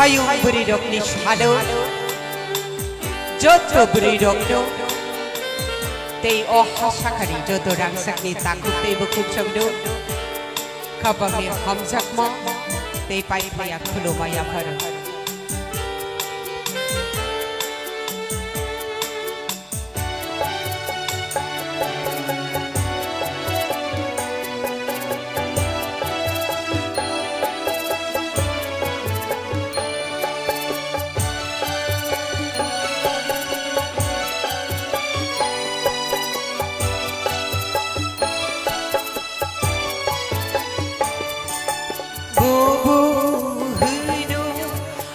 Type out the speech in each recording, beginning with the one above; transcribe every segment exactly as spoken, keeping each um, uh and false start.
Hayung bwrwi rokni salo, joto bwrwi rokno tei o ha sakhani joto rangchakni takhuk tei bukhuk chongno khapangni hamjakma tei paithaya khulumaya pharo. Bobo hwino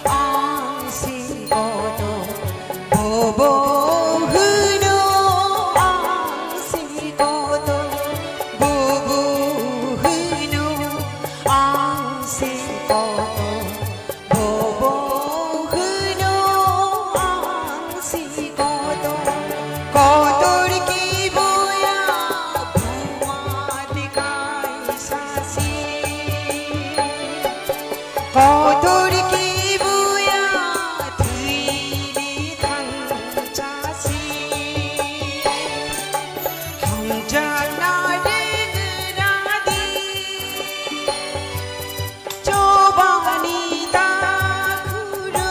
ang se koto, bobo hwino ang se koto, bobo hwino ang se koto, bobo hwino ang se koto, kotor ki boya buma de kai sasi. Kotor ki buya thwini thangchasi. Hamjakna ringradi chobani takhuru.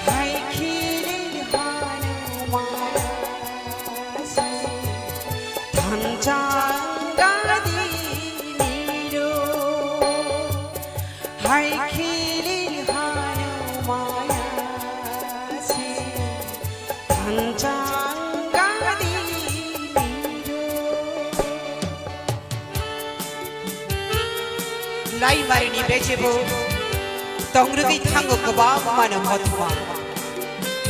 Hai khiri hanu maya. Thanchang gadi niro, hai khili hanu maya si. Thanchang gadi niro. Laimarini bejebo tongrwgwi thango kwbangmano mothma.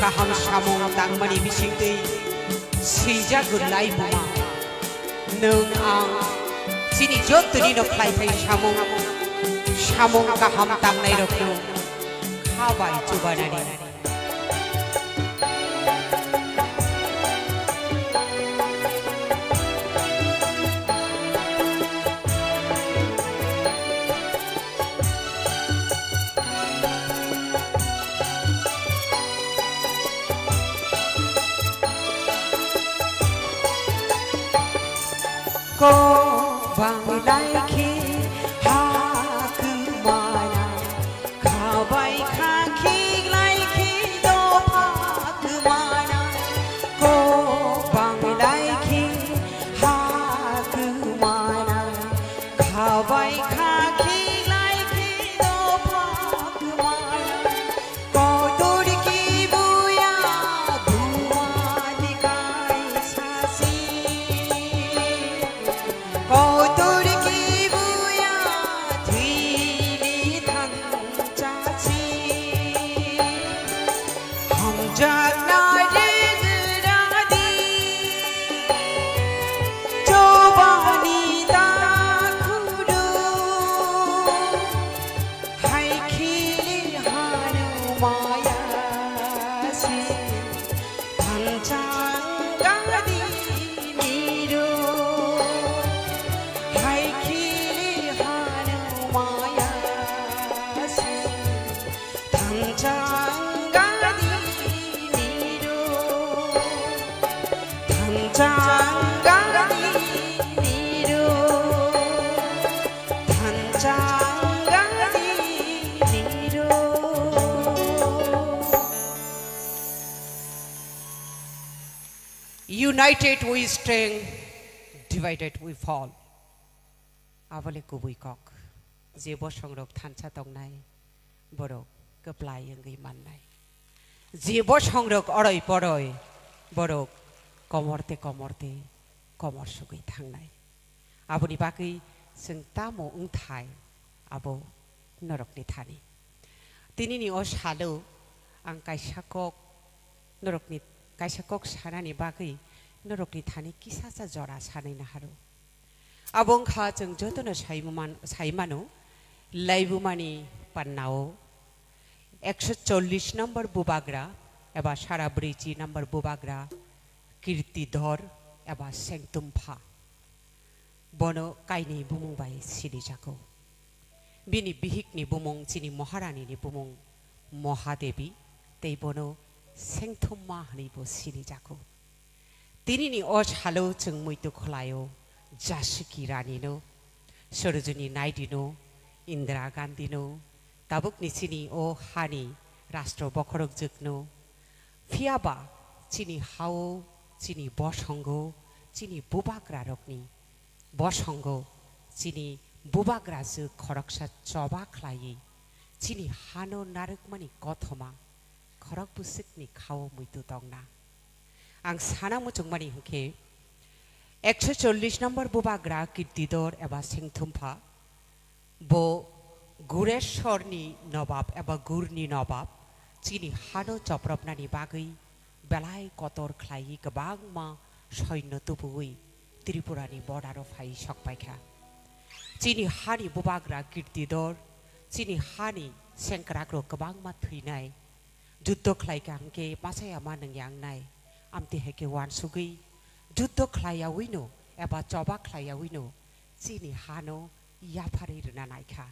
Kaham samung tangmani bisingtwi swijak lai buma. Nwng ang chini jotoni no khlai thai samung, samung kaham tangnai rokno kha bai chubanani. Ko bang lai khe ha kwmana. Khabai kha khiklai khi dopha kwmana, kok banglai khi ha kwmana. Khabai kha khiklai khi dopha kwmana, kotor ki buya buma ni kai sasi. Kotor ki Changgadi miru, hai khili hanu maya si. Thanchang gadi niru, thanchang gadi niru, thanchang gadi niru. United we stand, divided we fall. Abole kubui kok. Je bosongrok thansa tongnai, borok kwplai wngwi mannai. Je bosongrok oroi poroi, borok komorte komorte komor sugwi thangnai. Aboni bagwi chwng tamo wngthai, abo norokni thani. Tinini o salo ang kaisa kok norokni, kaisa kok sanani bagwi norokni thani kisacha jora sanwi naharo. Abo wngkha chwng jotono saimuman-, saimano, laibumani pannao ekso chollish number bubagra eba sara brwichi number bubagra Kirtidhor eba Sengtumpha. Bono kainwi bumung bai sinijago. Bini bihikni bumung chini Maharanini bumung Mahadebi, tei bono Sengthumma hwnwibo sinijago. Tinini o salo chwng muitu khwlaio Jasiki Ranino, Sarojini Naidino, Indira Gandhino, tabukni chini o hani rastro bokhorokjwkno, phiyaba chini hao, chini bosongo, chini bubagrarokni bosongo chini bubagrajwk khoroksa choba khlaiwi chini hano narwkmani kothoma khorok bwswkni khao muitu tongna. Ang sana muchungmani hwnkhe, ekso chollish number bubagra Kirtidor eba Sengthumpha, bo Guresorni nobab eba Gurni nobab chini hano chopropnani bagwi belai kotor khlaiwi kwbangma soino tubuwi Tripurani border-o phai sokpaikha. Chini hani bubagra Kirtidor, chini hani sengkrakrok kwbangma thwinai, juddo khlaikha hwnkhe masa yama nwng yangnai, amtwi hai khe uansugwi juddo khlaiyawino eba choba khlaiyawino chini hano yapharwi rwna naikha.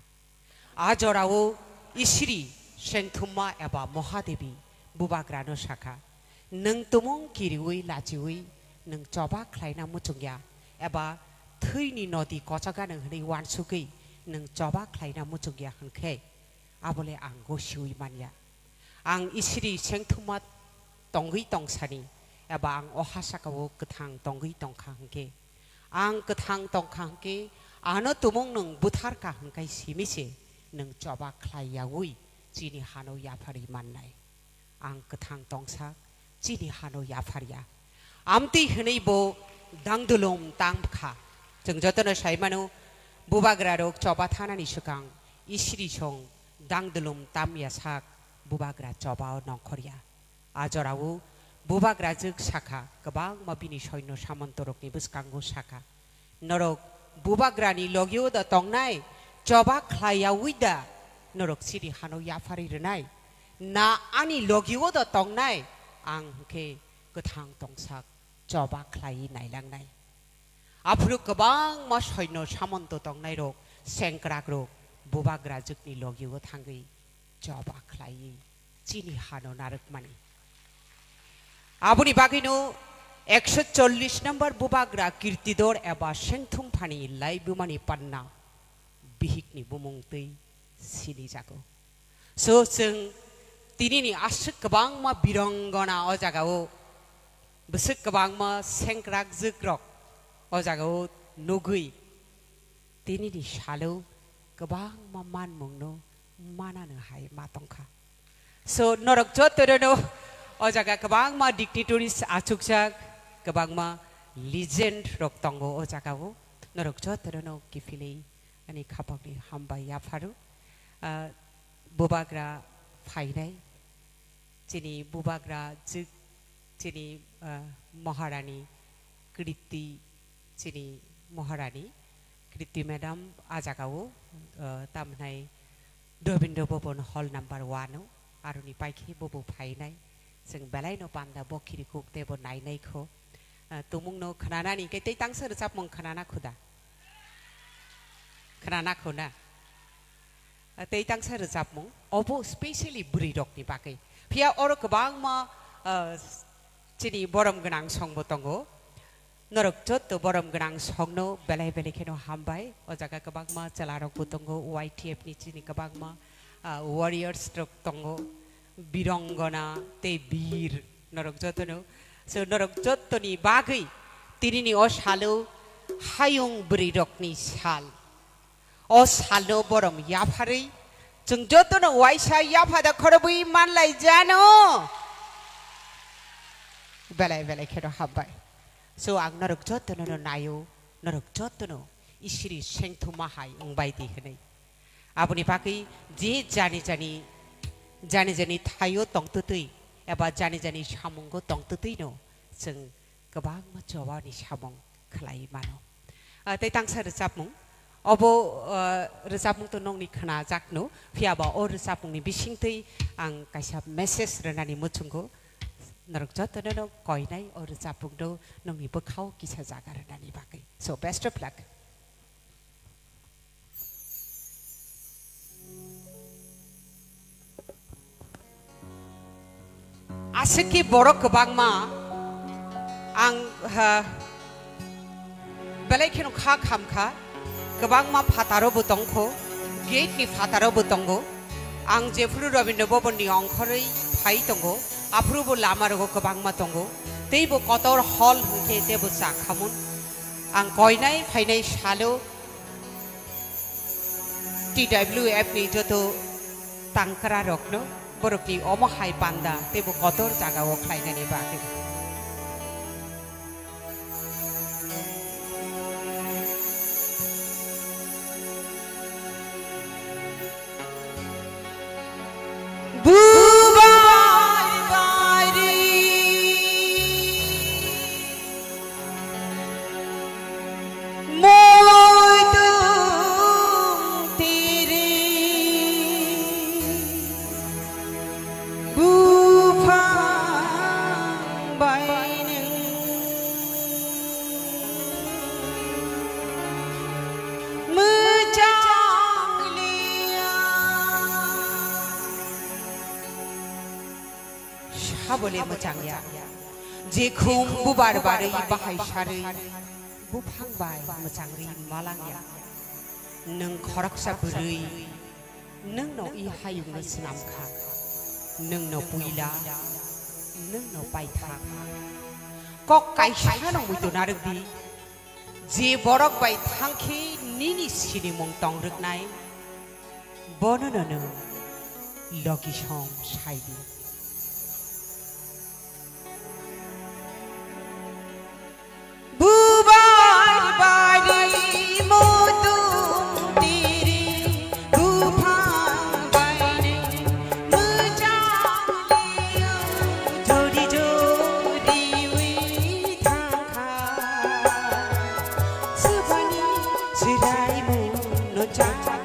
A jorao Isiri Sengthumma eba Mahadebi bubagrano sakha, "Nwng tumung kiriui lachiui nwng choba khlaina muchungya, eba thwini nodi kochagano hwnwi uansugwi nwng choba khlaina muchungya hwnkhe, abole ang gosiui manya." Ang Isiri Sengthumma tongwi tongsani, eba ang o ha sakao kwthang tongwi tongkha hwnkhe, ang kwthang tongkha hwnkhe, ano tumung nwng butharkha hwnkhai simi se nwng choba khlaiyaui chini hano yapharwi mannai. Ang kwthang tongsak, chini hano yapharya. Amtwi hwnwi bo dangdulum tamkha. Chwng jotono saimano, bubagrarok choba thanani swkang Isiri song dangdulum tamya sak bubagra chobao nongkhorya. A jorao bubagrajwk sakha, kwbangma bini soino samontorokni bwskango sakha, "Norok bubagrani logio da tongnai, choba khlaiyaui da norok chini hano yapharwi rwnai? Na ani logio da tongnai, ang hwnkhe kwthang tongsak choba khlaiwi nailangnai?" Aphuru kwbangma soino samonto tongnairok, sengkrakrok bubagrajwkni logio thangwi choba khlaiwi chini hano narwkmani. Aboni bagwino ekso chollish number bubagra Kirtidor eba Sengthumphani laibumani panna bihikni bumung twi sinijago. So, chwng tinini aswk kwbangma birongona o jagao, bwswk kwbangma sengkrakjwkrok o jagao nugwi, tinini salo kwbangma manmungno manano hai ma tongkha. So, norok jotono o jaga kwbangma dignitaries achukjak, kwbangma legend rok tongo o jagao. Norok jotono kiphilwi ani khapangni hambai yapharo. Ah, bubagra phainai, chini bubagra jwk, chini, ah, Maharani Kriti, chini Maharani Kriti madam a jagao, ah, tamhnai Rabindra Bhavan hall number one o, aroni paikhe bobo phainai. Chwng belai no panda bo khirikuk tei bo nainai kho. Ah, tumung no khwnanani khe tei tangsa rwchapmung khwnana khuda. Khwnana kho na? Ah, tei tangsa rwchapmung obo specially bwrwi rokni bagwi. Phiya oro kwbangma, ah, chini borom gwnang songbo tongo. Norok jotto borom gwnang songno belai belai kheno hambai. O jaga kwbangma chwlarokbo tongo, Y T F ni chini kwbangma, ah, warriors rok tongo, birongona tei bir norok jottono. So norok jottoni bagwi tinini o salo hayung bwrwi rokni sal. O salno borom yapharwi chwng jotono waisa yaphada khorobwi manlai jano. Belai belai kheno hambai. So ang norok jotono no naio, norok jotono isiri sengthuma hai wngbai di hwnwi. Aboni bagwi je jani jani, jani jani thaio tongtwtwi eba jani jani samungo tongtwtwino chwng kwbangma chobani samung khlai mano. Ah, tei tangsa rwchapmung. Obo, ah, rwchapmung to nongni khnajakno, phiya ba o rwchapmungni bisingtwi ang kaisa message rwnani muchungo. Norok jotono no koinai o rwchapmungno nongni bwkhao kisa jaga rwnani bagwi. So, best of luck. Aswk khe borok kwbangma ang, ha, belai kheno kha khamkha, kwbangma phataro bo tongkho, gate ni phataro bo tongo. Ang jephuru Rabindra Bhavan ni ongkhorwi phai tongo, aphuru bo lama rogo kwbangma tongo, tei bo kotor hall hwnkhe tei bo cha khamung. Ang koinai phainai salo T W F ni joto tangkra rokno borokni omo hai panda tei bo kotor jaga o khlainani bagwi. Bubai bari moitung tiri buphang bai nwng mwchang liya. Sabole mwchangya. Jekhum bubar barwi bahai sarwi buphang bai mwchangwi malangya. Nwng khoroksa bwrwi, nwngno i hayungno swnamkha. Nwngno puila, nwngno paithak. Kok kaisano muitu narwkdi. Je borok bai thangkhe nini sinimung tongrwknai, bonono nwng logi song saidi. Bubar bari motung tiri buphang baini mwchang liyo jodi jodi wi thangkha. Subani chwrai muno chakha.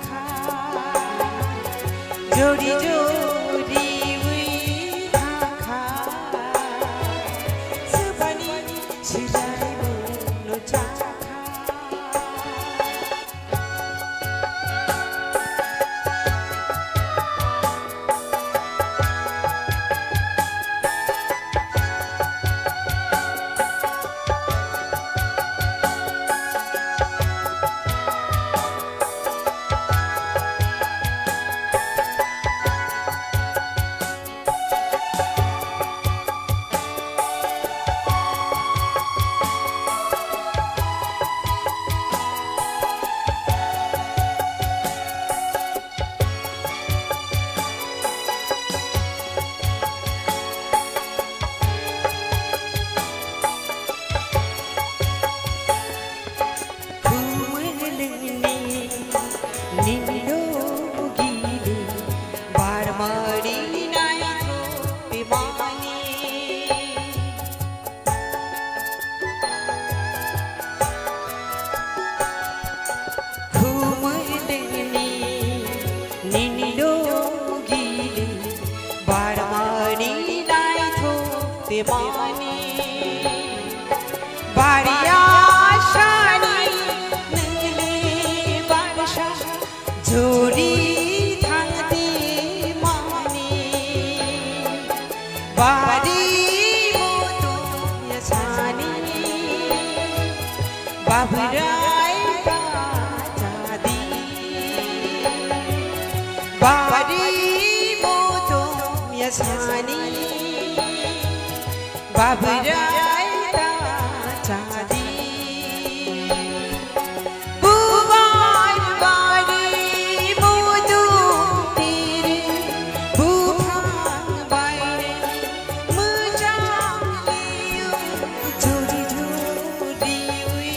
Jodi jodi wi thangkha. Subani chwrai muno chakha. Khumui dengni nini logili barmani naitho Bariya sani nele barsa jori thangdi mani. Bari moto yasani babrai ta jadi. Bari moto yasani babrai ta jadi. Bubar bari mudu tiri, buphang baire mujang liu, juri juri ui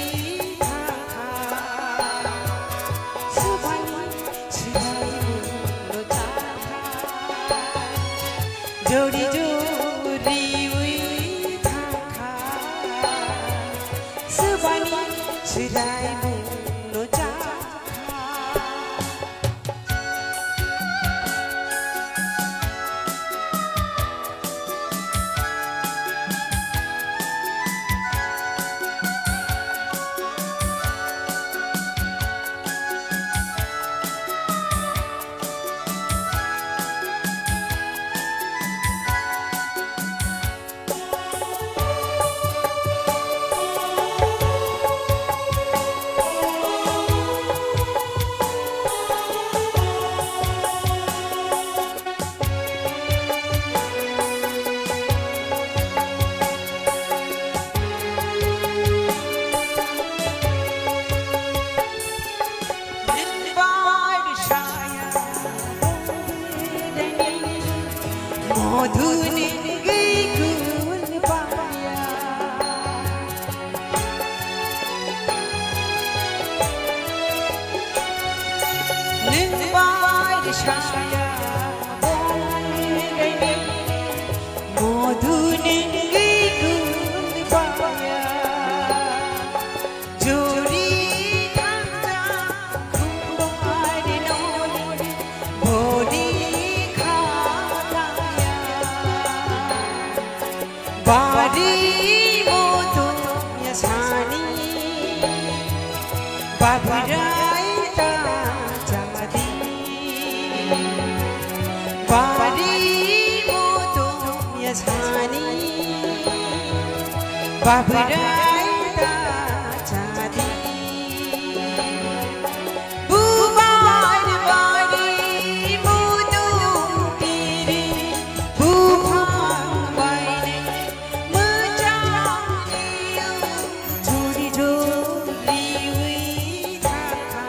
thangkha. Subani Jori jori ui thangkha, swbani swrai mungno chakha. Modhuni gikun paya. Nwng bai saya bongni modhuni gikun paya. Juri thangta khumbai noni bodi khataya. Bari moto yasani babrai ta jadi. Bari moto yasani babrai ta jadi. Bubar bari mudu tiri buphang baire mujang liu jori jori ui thangkha.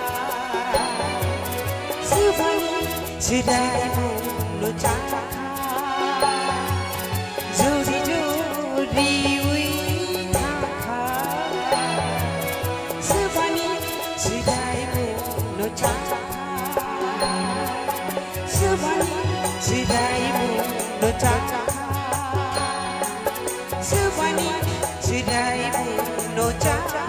Swbani swrai mungno chakha. Jori jori ui thangkha. Swbani swrai mungno chakha. Swbani swrai mungno chakha. Swbani swrai mungno chakha.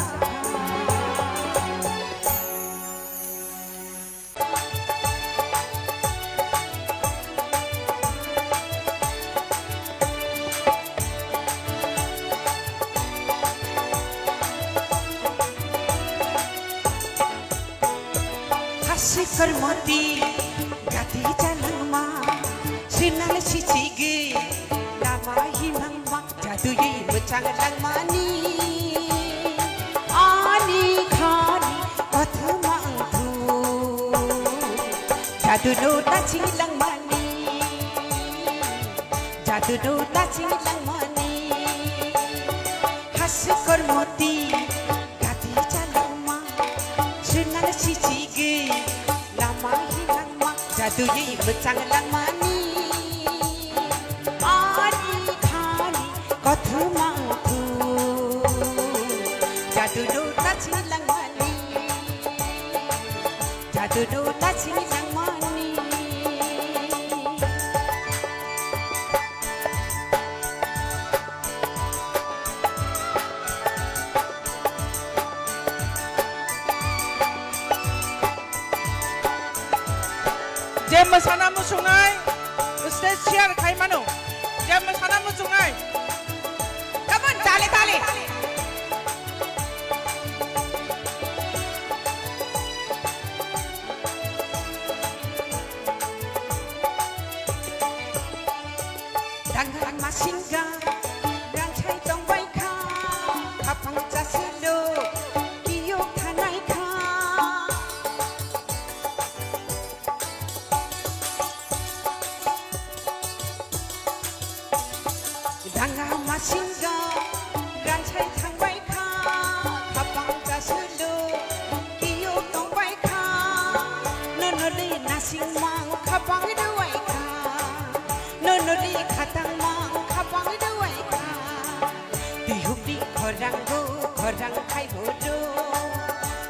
Hasi kormoti gati jalangma, sinal sichigi lama himangma. Jaduyui mwchang langmani ani khani kothoma wngthu. Jaduno naching langmani, jaduno naching langmani. Hasi kormoti gati jalangma, sinal sichigi lama hinangma. Jaduyui mwchang langmani ani khani kothoma wngthu. Jaduno naching langmani, jaduno naching langmani. Je mwsana muchungnai stage share khai mano. Je mwsana muchungnai. Tali. Dangar masingga, ranchai tongbai kha, khapang chasilo, kiyok thanai kha. Danga masinga, ranchai thangbai kha, khapang chasulu, kiyok tongbai kha. Nonoli nasing mang khapang duai kha, nonoli khatang mang khapang duai kha. Tihukni khorango, khorang khai bodo,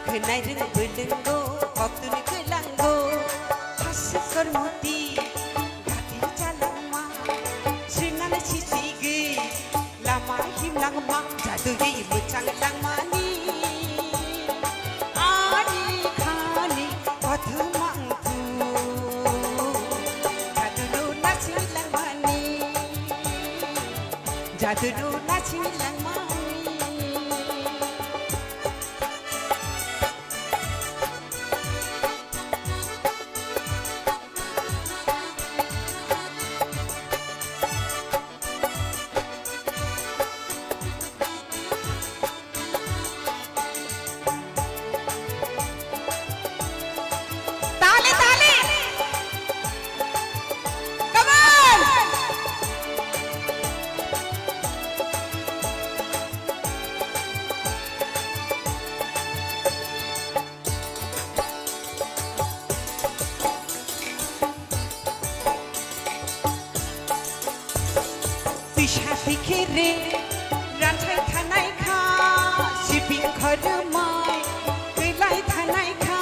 khnai ring bulungo, koktun kelango, khasik kormoti. Gati chalangma, sinana sichigwi, lama himlangma, jadugwi mwchang langmani. Ani khani kothumang thu, jadunu nachi langmani, jadunu nachi langmani. Tali, tali. Come on. Tisa tikhere ranchai thanai kha, sibing khorumai twilai thanai kha.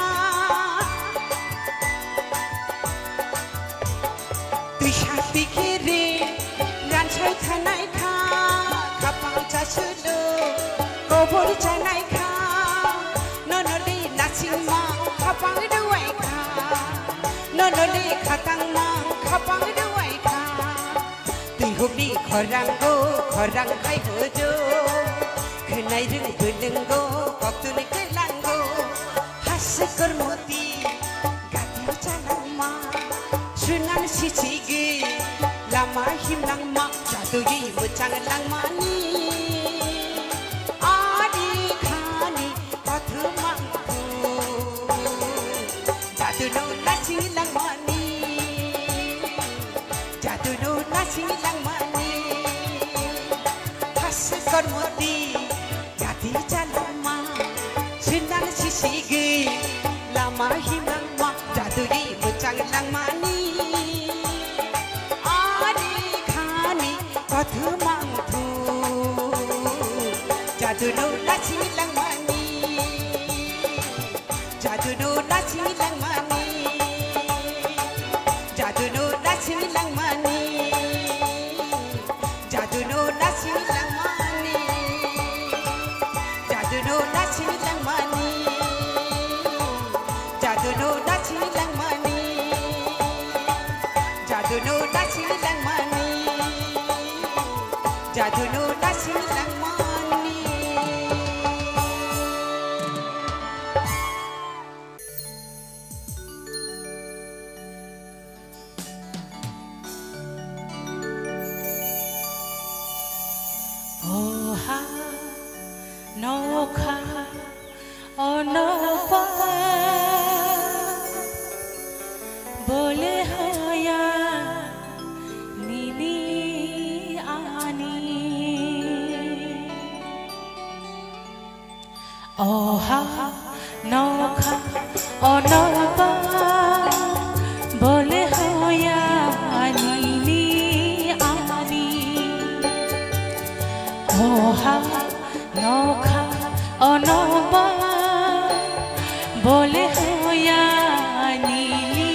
Tisa tikhere ranchai thanai kha, khapang chasulu kobor chanai kha. Nonoli nasing mang khapang duai kha, nonoli khatang mang khapang duai kha. Tihukni khorango khorang khai bodo, khnai ring bulungo koktun kelango, hasik kormoti. Gati chalangma, sunan sichigwi, lama himlangma, jadugwi mwchang langmani. Ani khani kothumang thu, jadunu nachi langmani, jadunu nachi langmani. Has kormoti. Gati chalangma, sinang sisigwi, lama himlangma, jadugwi mwchang langmani. Ani khani kothumang thu, jadunu nachi langmani, jadunu nachi langmani, jadunu nachi langmani. Jadunu nachi langmani. Jadunu nachi langmani. Jadunu nachi langmani. Jadunu nachi langmani. Jadunu nachi langmani. Oha nokha onopa bole hoya nini ani. Oha nokha onoba bole hoya anini ani. Oha nokha onoba bole hoya anini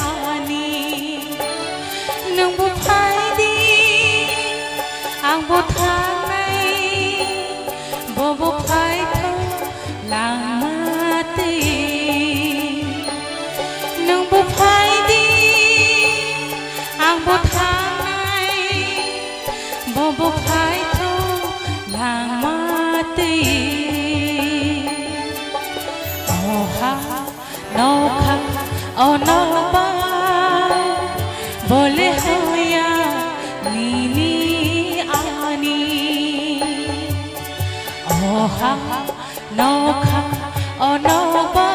ani. Nwngbo phaidi, angbo thangnai, bobo phaitho langma twi. Nwngbo phaidi, angbo thangnai, bobo phaitho Oha nokha onoba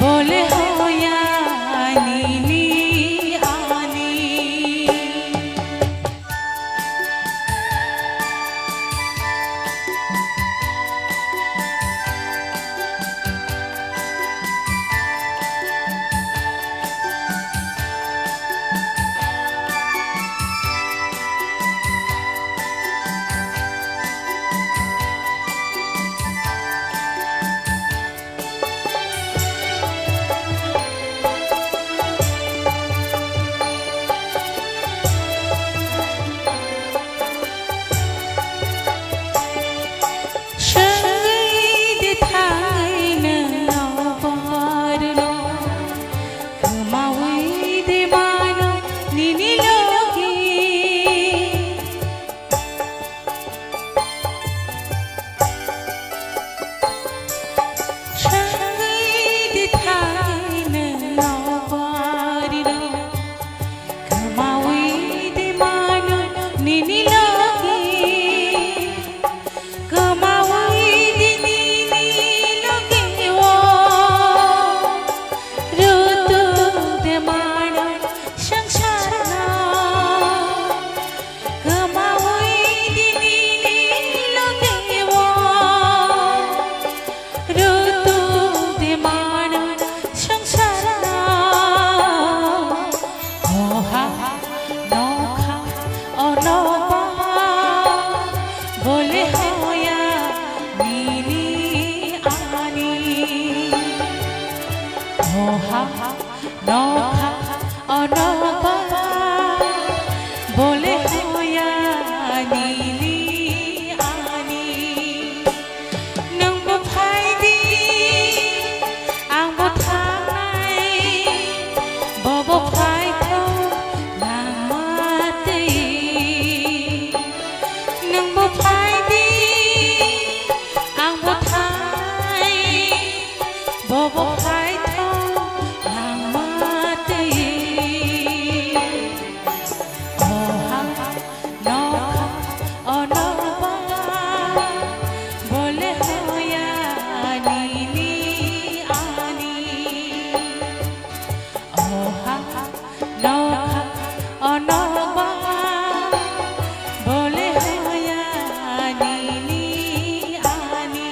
bole hoya nini ani. Swngwi de thangwi nwng nobar no, kwmawi de mano nini logi. Swngwi de thangwi nwng nobar no, kwmawi de mano nini logi. Kwmawi de nini logi o, rutu de mano swngchar no. Kwmawi de nini logi o, rutu de mano swngchar no. Oha nokha onoba bole hoya nini ani. Oha nokha onoba bole hoya nini ani. Nwngbo phai di, angbo thangnai, bobo phai thung nangma twi. Nwngbo phai di, angbo thangnai, bobo phai thung nangma twi. Oha nokha onoba bole hoya nini ani. Oha nokha onoba bole hoya nini ani.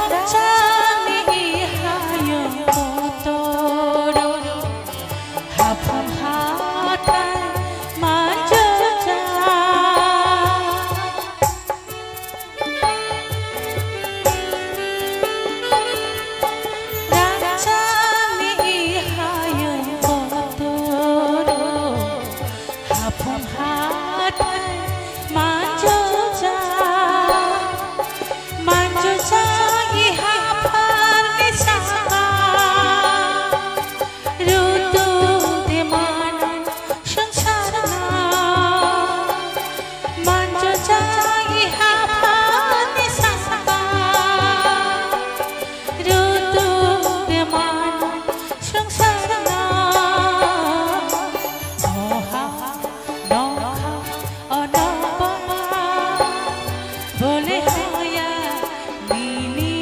Rangchakni hayung kotoro, haphang hathai manjojak. Rangchakni hayung kotoro, haphang hathai manjojak, manjojak i hapharni saka. Rutu de mano swngchar no, manjojak i hapharni saka. Rutu de mano swngchar no, oha nokha onoba bole hoya nini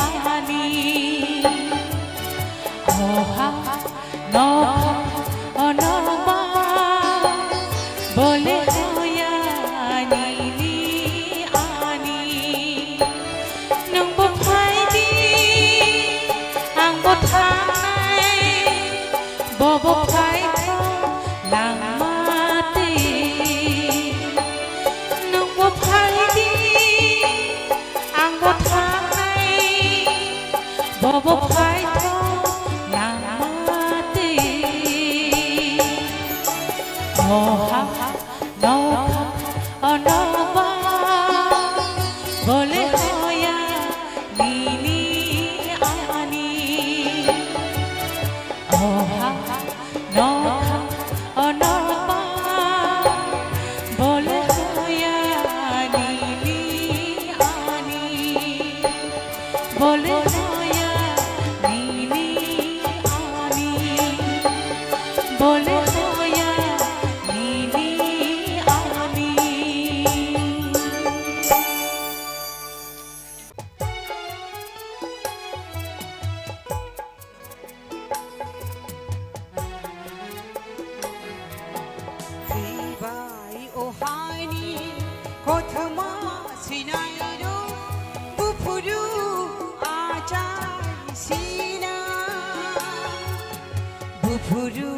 ani. Oha nokha onoba bole hoya nini ani. Nwngbo phai di, angbo thangnai, bobo phai thung nangma twi. Nwngbo phai di, angbo thangnai, bobo phai thung nangma twi. Oha nokha onoba bole hoya nini ani. Oha nokha onoba bole hoya nini ani. Bole hoya nini ani, bole hoya nini ani. Tei bai o haini kothoma sinairo buphuru achai sina. Buphuru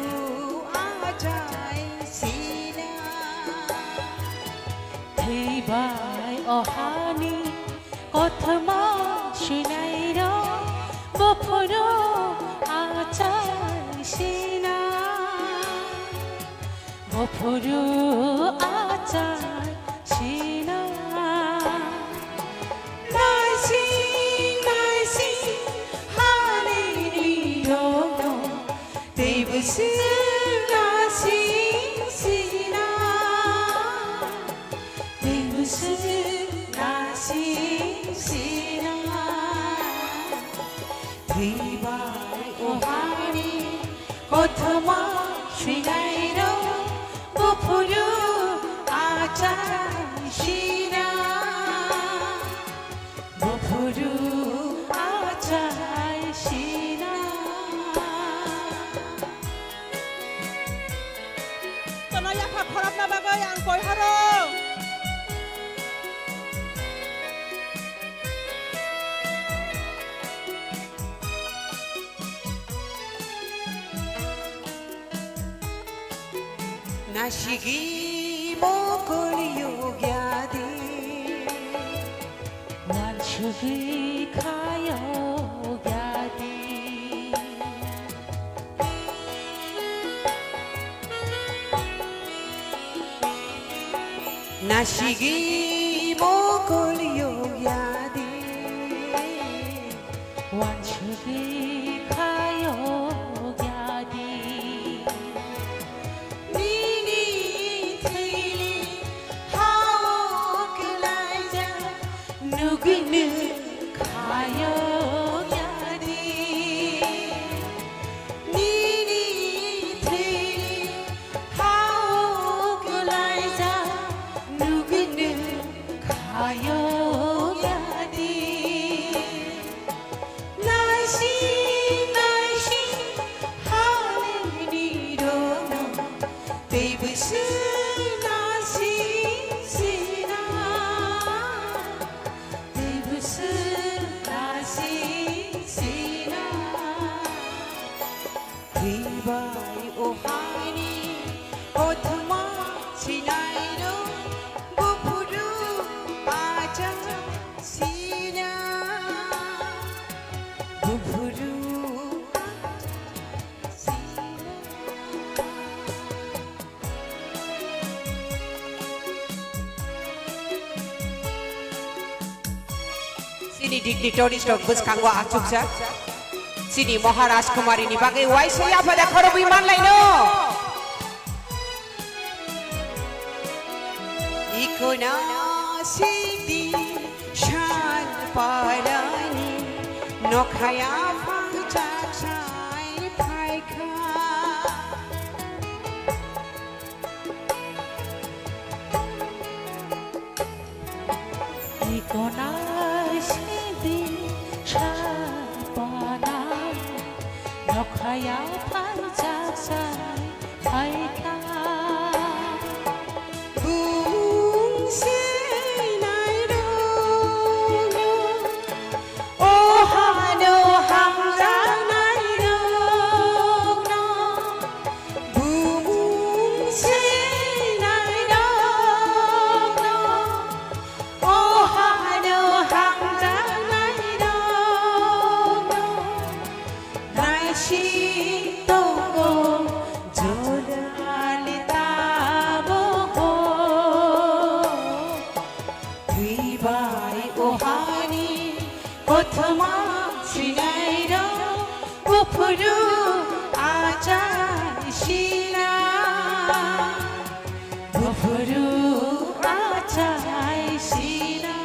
achai sina. Tei bai o haini kothoma sinairo buphuru achai sina. Buphuru achai sina. Naising naising hani ni dono. Tei bwswk naising sina. Tei bwswk naising sina. Tei bai o hani kothoma swinaino buphuru achai sina. Buphuru achai sina. Tono yapha khorokna bagwi ang koi horo. Nasigwi mokol yokya di, wansugwi kha yokya di. Nasigwi mokol yokya di. Wansugwi kha yokya di. Nini thwini hao kwlaijak nugwi nung kha yokya di. Nini thwini hao kwlaijak nugwi nung kha yokya di. Naising naising halini rono tei bwswk naising sina. Tei bwswk naising sina. Tei bai o haini kothoma sinaino buphuru achai sina. Buphuru achai sina. Chini dignitaries rok bwskango achukjak. Chini Maharaj Kumari ni bagwi waisa yaphada khorobwi manlaino. Ikona sidi shan parani nokhaya phangchak sai phaikha. Ikonai sidi sapana nokhaya phaijak sai phaikha. Bung sinai rokno, o hano hamjaknai rokno, bumung sinai rokno, o hano hamjaknai rokno, naising tongo jora. Phuru achai sina,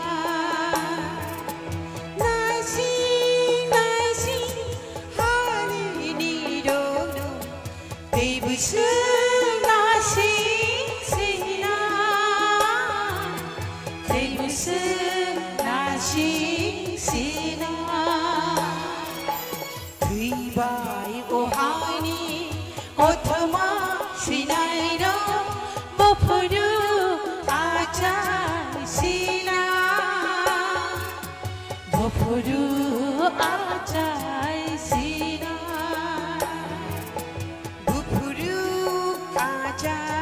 naising naising hari ni do, tei bwswk naising sina, tei bwswk naising sina. Twi bai o haini kothoma sinai rok buphuru achai sina, buphuru achai sina, buphuru achai